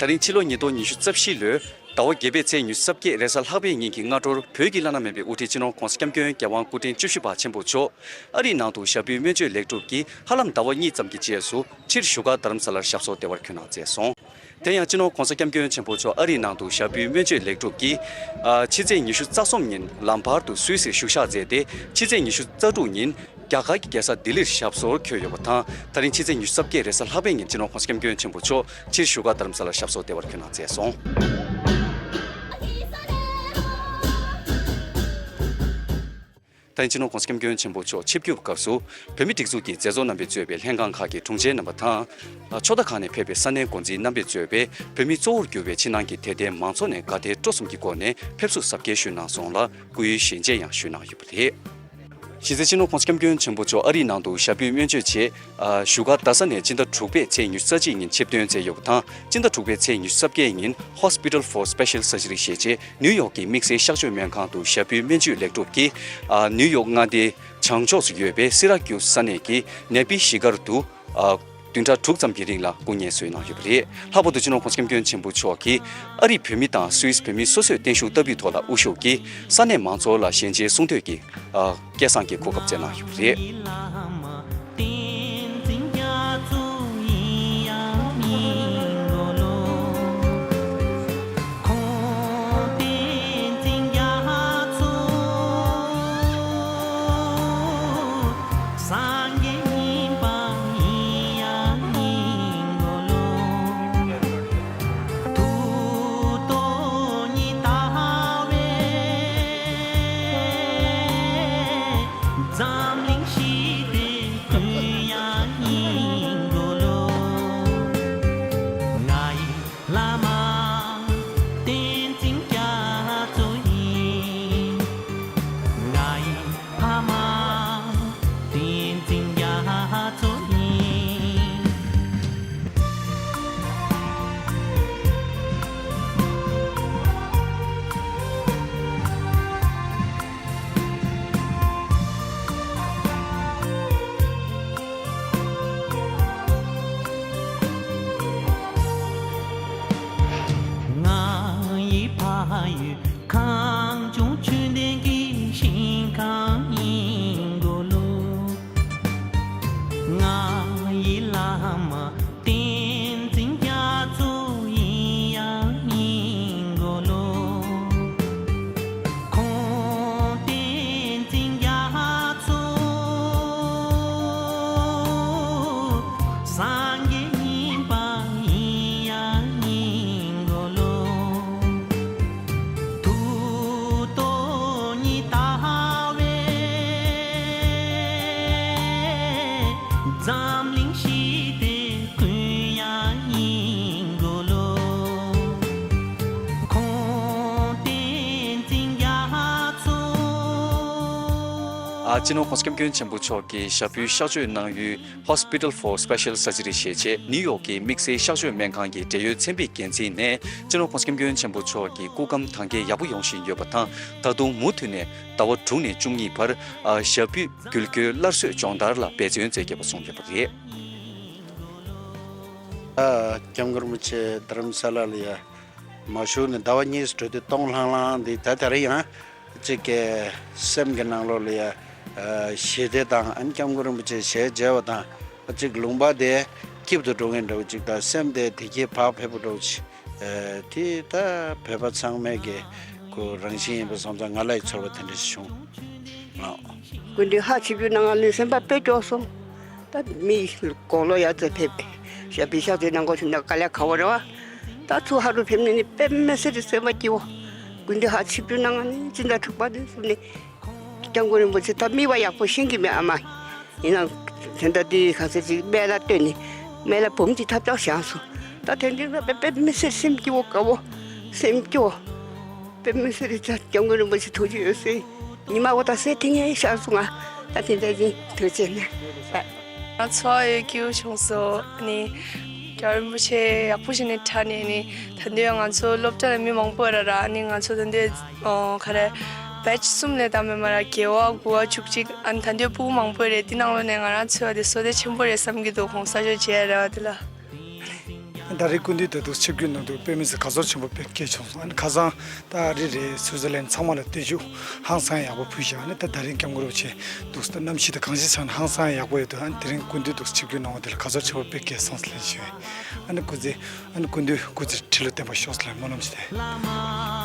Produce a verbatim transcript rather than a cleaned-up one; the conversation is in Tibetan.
ད་རིང་ཕྱི་ལོ་ཉིས་སྟོང་ཉི་ཤུ་རྩ་བཞི་ལོའི་ཟླ་བ་བརྒྱད་པའི་ཚེས་ཉི་ཤུ་རྩ་བརྒྱད་རེས་གཟའ་ལྷག་པའི་ཉིན་གྱི་སྔ་དྲོར། བོད་ཀྱི་བླ་ན་མེད་པའི་དབུ་ཁྲིད་སྤྱི་ནོར་༧གོང་ས་༧སྐྱབས་མགོན་༧རྒྱལ་དབང་སྐུ་ཕྲེང་བཅུ་བཞི་པ་ཆེན་པོ་མཆོག་ཨ་རིའི་ནང་དུ་ཞབས་པུས་སྨན་བཅོས་ལེགས་གྲུབ་ཀྱིས་ཧ་ལམ་ཟླ་བ་གཉིས་ཙམ་གྱི་རྗེས་སུ། ཕྱིར་བཞུགས་སྒར་རྡ་རམ་ས་ལར་ཞབས་སོར་བདེ་བར་འཁོད་གནང་མཛད་སོང་། དེ་ཡང་སྤྱི་ནོར་༧གོང་ས་༧སྐྱབས་མགོན་ཆེན་པོ་མཆོག་ཨ་རིའི་ནང་དུ་ཞབས་པུས་སྨན་བཅོས་ལེགས་གྲུབ་ཀྱིས། ཨ། ཕྱི་ཚེས་ཉི་ཤུ་རྩ་གསུམ་ཉིན་ལམ་བར་དུ་སུད་སིར་བཞུགས་ཞག་མཛད་དེ། ཕྱི་ཚེས་ཉི་ཤུ་རྩ་དྲུག་ཉིན་རྒྱ་གར་གྱི་རྒྱལ་ས་ལྡི་ལིར་ཞབས་སོར་འཁོད་ཡོད་པ་དང་། ད་རིང་ཕྱི་ཚེས་ཉི་ཤུ་རྩ་བརྒྱད་རེས་གཟའ་ལྷག་པའི་ཉིན་སྤྱི་ནོར་༧གོང་ས་༧སྐྱབས་མགོན་ཆེན་པོ་མཆོག་ཕྱིར་བཞུགས་སྒར་རྡ་རམ་ས་ལར་ཞབས་སོར་བདེ་བར་འཁོད་གནང་མཛད་སོང་། ད་ཡིན་སྤྱི་ནོར་༧གོང་ས་༧སྐྱབས་མགོན་ཆེན་པོ་མཆོག་ཆིབས་བསྒྱུར་སྐབས་སུ། བོད་མིའི་སྒྲིག་འཛུགས་ཀྱི་མཛད་གཙོ་རྣམ་པས་གཙོས་པའི་ལྷན་ཁང་ཁག་གི་དྲུང་ཆེ་རྣམ་པ་དང་། ཕྱོགས་མཐའ་ཁག་ནས་ཕེབས་པའི་ས་གནས་འགོ་འཛིན་རྣམ་པས་གཙོས་པའི་བོད་མིའི་གཙོ་བོར་གྱུར་པའི་ཕྱི་ནང་གི་དད་ལྡན་མང་ཚོགས་ནས་དགའ་དད་སྤྲོ་གསུམ་གྱི་སྒོ་ནས་ཕེབས་བསུ་གཟབ་རྒྱས་ཞུས་གནང་སོང་ལ། སྐུ་ཡི་ཞལ་མཇལ་ཡང་ཞུས་གནང་ཡོད་པ་རེད། གཞི་རྩའི་སྤྱི་ནོར་༧གོང་ས་༧སྐྱབས་མགོན་ཆེན་པོ་མཆོག་ཨ་རིའི་ནང་དུ་ཞབས་པུས་སྨན་བཅོས་ཆེད། ཨ། བཞུགས་སྒར་རྡ་ས་ནས་སྤྱི་ཟླ་དྲུག་པའི་ཚེས་ཉི་ཤུ་རྩ་གཅིག་ཉིན་ཆིབས་ཐོན་མཛད་ཡོད་པ་དང་། སྤྱི་ཟླ་དྲུག་པའི་ཚེས་ཉི་ཤུ་རྩ་བརྒྱད་ཉིན་Hospital for Special Surgery ཞེས་བྱས་ནིའུ་ཡོག་གི་དམིགས་བསལ་གཤགས་བཅོས་སྨན་ཁང་དུ་ཞབས་པུས་སྨན་བཅོས་ལེགས་གྲུབ་ཀྱིས། ཨ། ནིའུ་ཡོག་མངའ་སྡེའི་བྱང་ཕྱོགས་སུ་ཡོད་པའི་སི་ར་ཀིའུ་སི་ས་གནས་ཀྱི་ནེ་པི་གཞིས་སྒར་དུ། ཨ། བདུན་ཕྲག་དྲུག་ཙམ་གྱི་རིང་ལ་སྐུ་ངལ་གསོས་གནང་ཡོད་པ་རེད། ལྷག་པར་དུ་སྤྱི་ནོར་༧གོང་ས་༧སྐྱབས་མགོན་ཆེན་པོ་མཆོག་གིས་ཨ་རིའི་བོད་མི་དང་སུད་སི་བོད་མིའི་སོ་སོས་བརྟན་བཞུགས་བསྟར་འབུལ་ཐོག་ལ་དབུ་བཞུགས་ཀྱིས། ས་གནས་མང་ཚོགས་ལ་ཞལ་མཇལ་གསུང་ཐོས་ཀྱི། ཨ། སྐལ་བཟང་གི་གོ་སྐབས་བསྩལ་གནང་ཡོད་པ་རེད། ཨ། སྤྱི་ནོར་༧གོང་ས་༧སྐྱབས་མགོན་ཆེན་པོ་མཆོག་གིས་ཞབས་པུས་གཤགས་བཅོས་གནང་ཡུལ། Hospital for Special Surgery ཞེས་བྱས་ནིའུ་ཡོག་གི་དམིགས་བསལ་གཤགས་བཅོས་སྨན་ཁང་གི་འབྲེལ་ཡོད་ཚན་པའི་འགན་འཛིན་ནས་སྤྱི་ནོར་༧གོང་ས་༧སྐྱབས་མགོན་ཆེན་པོ་མཆོག་གི་སྐུ་ཁམས་དྭངས་འཁྱལ་ཡག་པོ་ཡོང་བཞིན་ཡོད་པ་དང་། ད་དུང་མུ་མཐུད་ནས་ཟླ་བ་དྲུག་ནས་བཅུ་གཉིས་བར། ཨ། ཞབས་པུས་འགུལ་སྐྱོད་སླར་གསོའི་སྦྱོང་བརྡར་ལ་འབད་བརྩོན་མཛད་དགོས་པ་གསུངས་ཡོད་པ་རེད། ཨ།༧སྐྱབས་མགོན་རིན་པོ་ཆེ་རྡ་རམ་ས་ལ་ལ་ཡ་མ་བཞུགས་ནས་ཟླ་བ་གཉིས་འགྲོ་དུས་སྟོང་ལྷང་ལྷང་འདི། ད་ད་རེས་ཡང་གཅིག་གི་སེམས་ཀྱི་ནང་ལོགས་ལ་ཡ། ཨ། ཞི་བདེ་དང་ཨ་ནི་སྐྱབས་མགོན་རིན་པོ་ཆེ་ཞལ་མཇལ་བ་དང་། གཅིག་ལུང་པ་དེ་སྐྱིད་དུ་འགྲོ་མཁན་འདྲ་བོ་གཅིག་དང་། སེམས་དེ་བདེ་སྐྱིད་བག་ཕེབས་པོ་འདྲ་བོ་གཅིག། ཨ། དེ་ད་བོད་པ་ཚང་མའི་གི་ཁོ་རང་བཞིན་ཡིན་པ་སོང་ཙང་ང་ལ་ཡི་ཚོར་བ་དེ་འདྲ་ཞིག་བྱུང་། ཨ། སྐུ་མདུན་ཧ་ཆིབས་བསྒྱུར་གནང་ནས་སེམས་པ་དཔེ་སྐྱོ་སོང་། ད་མི་དགུང་ལོ་ཡར་ཙམ་ཕེབས་པས་ཞབས་པུས་གཤགས་བཅོས་གནང་དགོས་བྱུང་ན་དཀའ་ལས་ཁག་པོ་རེད་བ། ད་ཚུར་ཧ་རུ་ཕེབས་ནས་ནི་དཔེ་མི་སྲིད་དུ་སེམས་པ་སྐྱིད་པོ། སྐུ་མདུན་ཧ་ཆིབས་བསྒྱུར་གནང་ནས་སྤྱི་ཟླ་དྲུག་པ་དེ་ཚུར་ནས་སྐྱབས་མགོན་རིན་པོ་ཆེ་ད་མིག་དཔེ་ཡག་པོ་ཤེས་ཀྱི་མེད། ཨ་མ་ཡིན་ནའང་དེ་འདྲ་དེ་ག་ཚོད་ཅིག་སྨན་བླ་བསྟེན་ནས་སྨན་བླ་འབུམ་གཅིག་ཐབས་ཆག་བཞག་སོང་། ད་དེ་འདྲའི་དཔེ་དཔེ་མི་སྲིད་སེམས་སྐྱིད་པོ་དགའ་པོ་སེམས་སྐྱོ། དཔེ་མི་སྲིད་རེད། ད་སྐྱབས་མགོན་རིན་པོ་ཆེ་ཐུགས་རྗེ་ཡོད་སེ། ཉི་མ་འོ་ད་སེ་ཐིང་ངེ་ཤར་སོང་ང་། ད་དེ་འདྲ་ཡིན་ཐུགས་རྗེ་ཆེ་ནས། ང་ཚོ་ཡོད་སྐྱིད་པོ་བྱུང་སོང་། ཨ་ནི་སྐྱབས་རིན་པོ་ཆེ་ཡག་པོ་ཞིག་ནས་ཁྲ་ནས་ནི་ད་འདོད་ང་ཚོ་སློབ་གྲྭ་ལ་མི་མང་པོ་ར་ར། ཨ་ནི་ང་ཚོ་ད་འདོད་ཨོ་ག་རེ་བེ་ཆི་གསུམ་ལས་ད་མེད་མ་ར་རྒྱལ་བ་དགུ་བ་བཅུ་གཅིག་ཨ་ནི་ད་འདོད་ཕྲུ་གུ་མང་པོ་རེད། དེ་ནང་ལོ་ནས་ང་རང་ཚོ་བ་དེ་བསོད་བདེ་ཆེན་པོ་རེད་བསམ་གྱི་འདུག་གོང་ས་མཆོག་མཇལ་རེ་བ་དེ་ལ། ད་རེས་སྐུ་མདུན་དང་འདུག་ཆིབས་བསྒྱུར་གནང་འདུག་དཔེ་མི་སྲིད་དགའ་ཚོར་ཆེན་པོ་དཔེ་སྐྱེས་བྱུང་སོང་། ཨ་ནི་ཁ་སང་ད་རེས་རེད་སུའུ་ཙེར་ལན་ཚང་མ་ལ་བརྟན་བཞུགས་ཧང་སང་ཡག་པོ་ཕུལ་ཞིང་། ཨ་ནི་ད་ད་རིང་སྐྱབས་མགོན་རིན་པོ་ཆེ་འདུག་ད་གནམ་གཤིས་དང་གང་ཅིའི་ཆ་ནས་ཧང་སང་ཡག་པོ་ཡོད་འདུག་ཨ་ནི་དེ་རིང་སྐུ་མདུན་འདུག་ཆིབས་བསྒྱུར་གནང་བ་དེ་ལ་དགའ་ཚོར་ཆེན་པོ་དཔེ་སྐྱེས་སོང་ཟེར་ལན་ཞུ། ཨ་ནི་སྐུ་ཚེ་ཨ་ནི་སྐུ་མདུན་སྐུ་ཚེ་ཁྲི་ལོ་བརྟན་པར་ཤོག་ཟེར་ལན་སྨོན་ལམ་ཞུ།